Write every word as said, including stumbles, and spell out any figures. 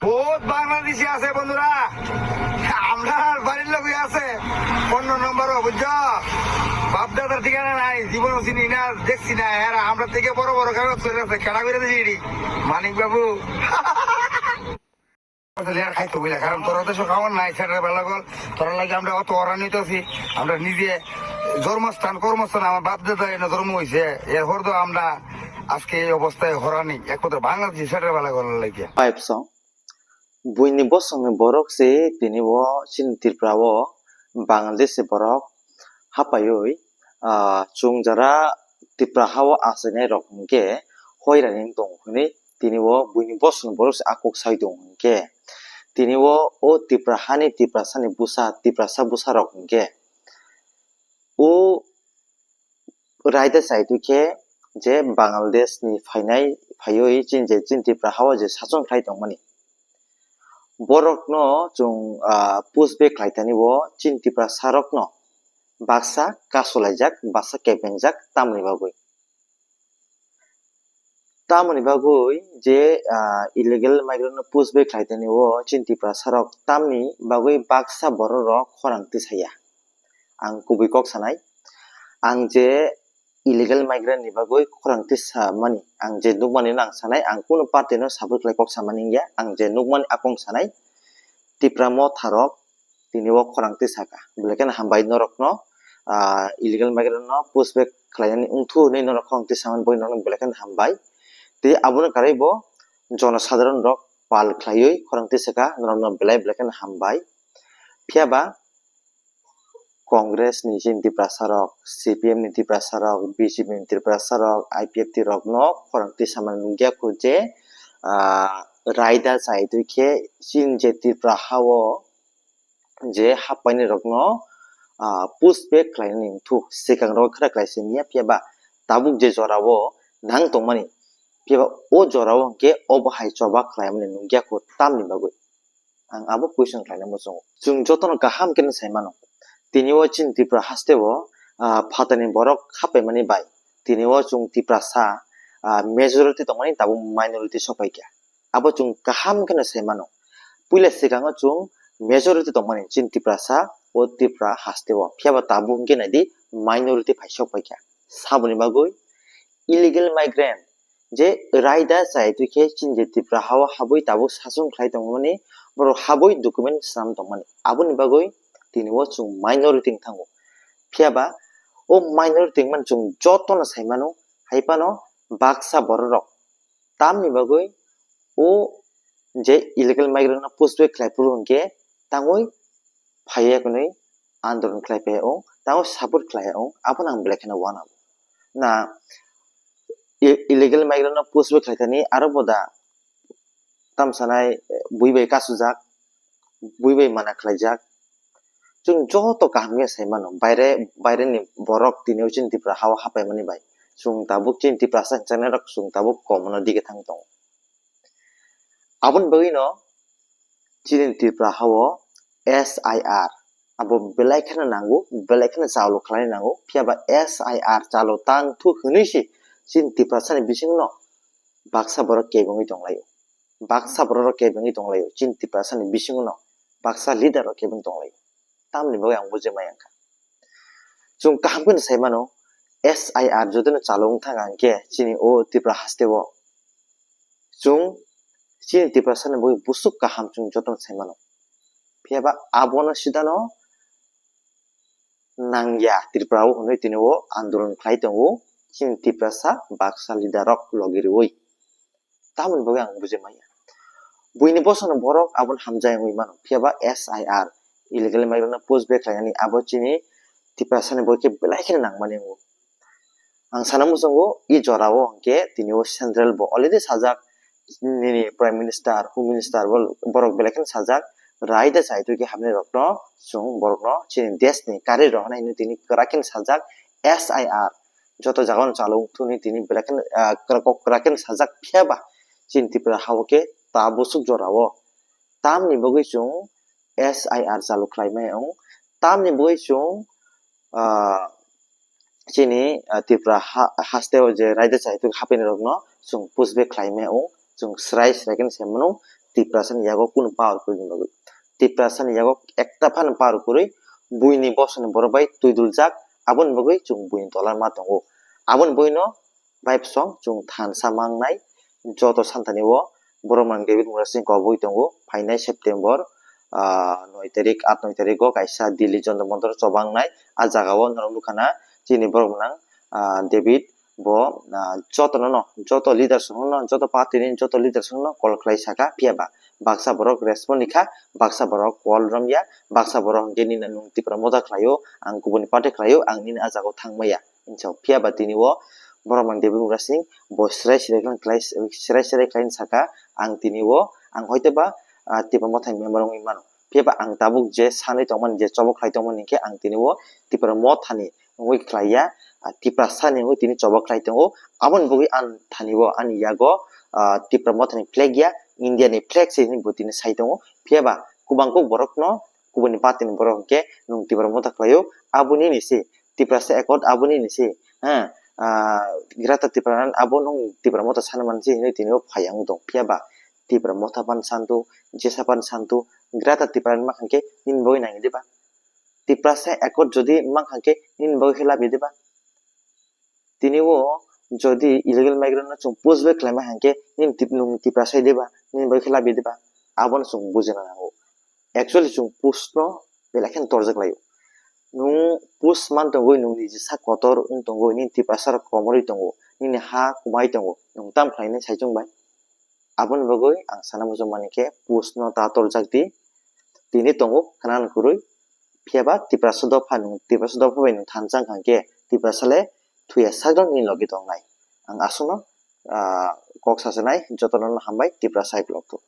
বহুত বাংলাদেশি আছে বন্ধুরা, আমরা বাড়ির লোকই আছে। পনেরো নম্বরও বুঝছো, বাপ দাদার ঠিকানা নাই, জীবনও চিনি না, দেখছি না। এরা আমরা থেকে বড় বড় কাগজ করে আছে, কেডা করে দিছি এটি? মানিক বাবু। Ler খাইতো বুঝলে, কারণ তোরা তো সব খাওয়ার নাই, সেটার বেলা গল, তোরা লাগে আমরা অত অরানিত আছি। আমরা নিজে জন্মস্থান কর্মস্থান আমার বাপ দাদা এনে জন্ম হইছে, এরপর তো আমরা আজকে এই অবস্থায় হরানি একমাত্র বাংলাদেশি সেটার বেলা গল লাগে। Five song. Buini bosongni borok se tini o chini Tripura o Bangladesh se borok hapaiwi, ah, chwng jara Tripura hao achainai rok hinkhe hoirani wng tong hwnwi tini o buini bosongni borok se a kok sai tong hinkhe tini o, o Tripura hani Tiprasani busa, Tiprasa busa rok hinkhe o raida chai twi khe je Bangladesh ni phainai, phaiwi chini je chini Tripura hao je sachon khlai tongmani. Borokno chwng, ah, push back khlai thani bo chini Tiprasa rokno baksa kasulaijak, baksa kepengjak tamni bagwi. Tamoni bagwi je, ah, illegal migrant no push back khlai thani o chini Tiprasa rok tamni bagwi baksa borok rok khorang tisaya. Ang kubui kok sanai, ang je illegal migrant ni bagwi khorang tisa mani, ang je nukmani no ang sanai, ang kunu party no support khlai kok samani wngya, ang je nukmani akung sanai, Tipra motha rok tini o khorang tisaka. Belai kheno hambai norokno, ah, illegal migrant no push back khlainani wngthu hwnwi norok khorang tisamani bagwi norokno belai kheno hambai. Tei abono karwi bo jonosadharon rok pal khlaiwi khorang tisaka, norokno belai belai kheno hambai. Phiya ba Congress ni chini Tiprasa rok, C P M ni Tiprasa rok, B J P ni Tiprasa rok, I P F T rokno khorang tisamani nukya kho je, ah, raida chai twi khe chini je Tripura hao je haphaini rokno, ah, push back khlainani wngthu, swkang rok khera khlai se wngya, phiya ba tabuk je jora o nang tongmani, phiya ba o jora o hwnkhe obo hai choba khlaimani nukya kho tamni bagwi. Ang abo question khlaina muchungo. Chwng jotono kaham khe sai mano. Tini o chini Tripura haste o, ah, phatani borok hapaimani bai. Tini o chwng Tiprasa, ah, majority tongmani tabuk minority sopaikha. Abo chwng kaham kheno sai mano. Puila swkango chwng majority tongmani chini Tiprasa o Tripura haste o. Phiya ba tabuk hwnkhe naidi minority phai sopaikha. Saboni bagwi illegal migrant je raida chai twi khe chini je Tripura hao habwi tabuk sachon khlai tongmani, borok habwi document swnam tongmani. Aboni bagwi tini o chwng minority wng thango. Phiya ba o minority wngmani chwng jotono sai mano, hai phano baksa borok rok tamni bagwi o je illegal migrant no push back khlai phuru hwnkhe tangwi phaiya hwnwi andolon khlai phaiya wng, tangwi support khlaiya wng, abono ang belai kheno uanabo. Na i-, illegal migrant no push back khlai thani aro boda tamsanai bui bai kasujak, bui bai mana khlaijak. Chwng joto kaham khe sai mano, baire, baire ni borok tini o chini Tripura hao hapaimani bai. Chwng tabuk chini Tiprasa hwnjaknai rok chwng tabuk kom no dige thang tongo. Aboni bagwi no chini Tripura hao S I R abo belai kheno nango, belai kheno chalo khlai nango. Phiya ba S I R chalo tang thu hwnwi se chini Tiprasa ni bising no baksa borok kebengwi tonglaio. Baksa borok rok kebengwi tonglaio. Chini Tiprasa ni bisingo no baksa leader rok kebengwi tonglaio. Tamni bagwi ang bujui maya wngkha. Chwng kaham kheno sai mano, S I R jotono chalo wng thang ang khe chini o Tripura haste o. Chwng chini Tiprasa ni bagwi busuk kaham chwng jotono sai mano. Phiya ba abono sidano nangya Tripura o hwnwi tini o andolon khlai tongo chini Tiprasa baksa leader rok logi rwi. Tamoni bagwi ang bujui maya. Buini bosongni borok abono hamjak wngwi mano. Phiya ba S I R, illegal migrant no push back khlainani, abo chini Tiprasa ni bagwi khe belai kheno nangmani wngo. Ang sana muchungo, i jora o hwnkhe tini o central bo already sajak, nini Prime Minister, Home Minister bo, borok belai kheno sajak, raida chai twi khe hamni rokno, chwng borokno chini desh ni kari rohornai hinwi tini kwrak kheno sajak, S I R joto jaga no chalo wng thuni tini belai kheno, ah, kwrak, kok kwrak kheno sajak, phiya ba chini Tripura ha o khe ta bwswk jora o tamni bagwi chwng S I R chalo khlai maya wng, tamni bagwi chwng, ah, chini, ah, Tripura ha-, haste o je raida chai twi hapaini rokno chwng push back khlai maya wng, chwng srai srai kheno sai mano, Tiprasani yago kunu power kwrwini bagwi. Tiprasani yago ekta phano power kwrwi, buini bosongni borok bai twiduljak, aboni bagwi chwng buini tola ma tongo. Aboni bagwino vibe song chwng thansa mangnai, joto santani o borok mang David Murasing kobui tongo, phainai September, ah, noi tarik, aat noi tarik o kaisa Delhi Jantar Mantar chobangnai, a jagao norok nukha na chini borok nang, ah, David bo, ah, jotono no, joto leaders no, joto party ni joto leaders no call khlai saka, phiya ba baksa borok respond ni kha, baksa borok call romya, baksa borok hwnkhe nini nwng Tipra Motha khlaio, ang kubuni party khlaio, ang nini a jagao thangmaya. Hinsa phiya ba tini o borok mang David Murasing bo serai serai khlai, serai serai khlai saka, ang tini o, ang hoite ba, ah, Tipra Motha ni member wngwi mano. Phiya ba ang tabuk je sanwi tongmani, je chobo khlai tongmani hinkhe ang tini o Tipra Motha ni wngwi khlaiya, ah, Tiprasa ni wngwi tini chobo khlai tongo. Aboni bagwi ang thani o ani yago, ah, Tipra Motha ni flag ya, India ni flag se hinwi bo tini sai tongo. Phiya ba kubang kuk borok no, kubuni party ni borok hinkhe nwng Tipra Motha khlaio, aboni ni se Tiprasa Accord aboni ni se, ha, ah, Greater Tipraland abo nwng Tipra Motha sana manse hinwi tini o phai ang tong. Phiya ba Tipra Motha pan santu, jesa pan santu, Greater Tipraland ma hinkhe nini bagwi nang diba? Tiprasa Accord jodi mang hinkhe nini bagwi khe labi diba? Tini o jodi illegal migrant no chwng push back khlaima hinkhe nini tip-, nwng Tiprasa diba? Nini bagwi khe labi diba? Abono chwng bujina nango. Actually chwng push no belai kheno torjak laio. Nwng push man tongwi nwng niji sak kotor wng tongwi nini Tiprasa rok komorwi tongo, nini ha kumai tongo, nwng tam khlainai saichung bai? Aboni bagwi ang sana muchung mani khe push no ta torjak di. Tini tongo khna kwrwi, phiya ba Tiprasa dopha nwng, Tiprasa dopha bai nwng thansa wngkha khe Tiprasa le thuya sakno nini logi tongnai. Ang aswkno, ah, kok sasanai, jotono hambai Tiprasa hai vlog o.